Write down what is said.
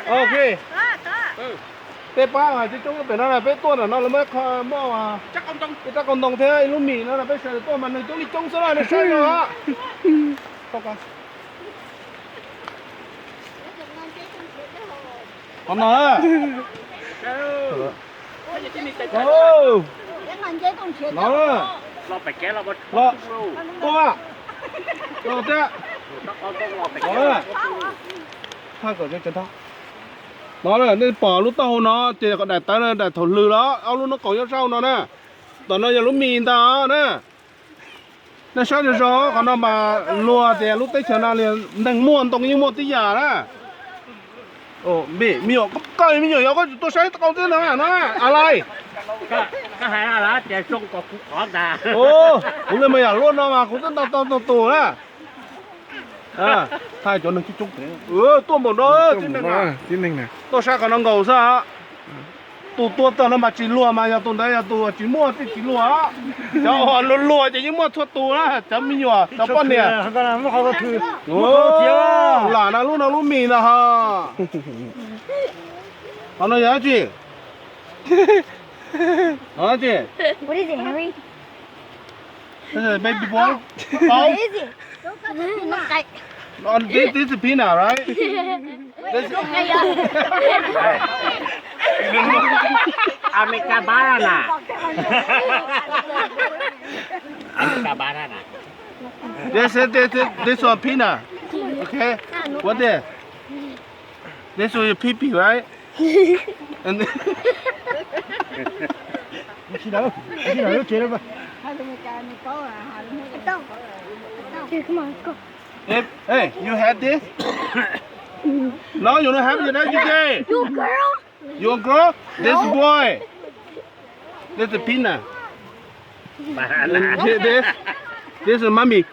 Ok. Tej pab coob coob pem no na, peb tuaj ntawm no lawv muaj muaj ib rab qau ntoo thiab ib lub mis no na, peb sawv daws tuaj mas neeg coob li coob xwb na, nej saib no. Qhov no. No, tuaj, tuaj thiab. No nej pom lub taub hau no ces daim tawv daim thaum lwm los ob lub noob qaum nyob saum no na. Tom no yog lub mis ntag na. Nej saib zoo zoo qhov no mas luag tias lub teb chaws no li neeg muaj ntoo yeej muaj tib yam na. Me nyuam, koj me nyuam yog koj tuaj saib qau thiab no no, a lai. Kuv li mas yam luaj no mas kuv twb nta tau tus na. Thaij cov neeg coob coob pem, tuaj npaum no, tuaj saib qhov no nkaus xwb. Tus tuaj txog no mas tsis luag mas yog tus ntawd yog tus tsis muaj thiaj tsis luag. Cov uas luag luag ces yeej muaj txhua tus na, cov me nyuam cov poj niam. Lam no lub no lub mis ntag ho. Qhov no yog dab tsi? Qhov dab tsi? Baby boy. This, this is peanut, right? This, American banana. American banana. This, this, this one peanut. Okay. What this? This is your pee pee, right? And Hey, hey, you had this? No, you don't have your dad today. Your girl? This boy. This is peanut. This, this is mommy.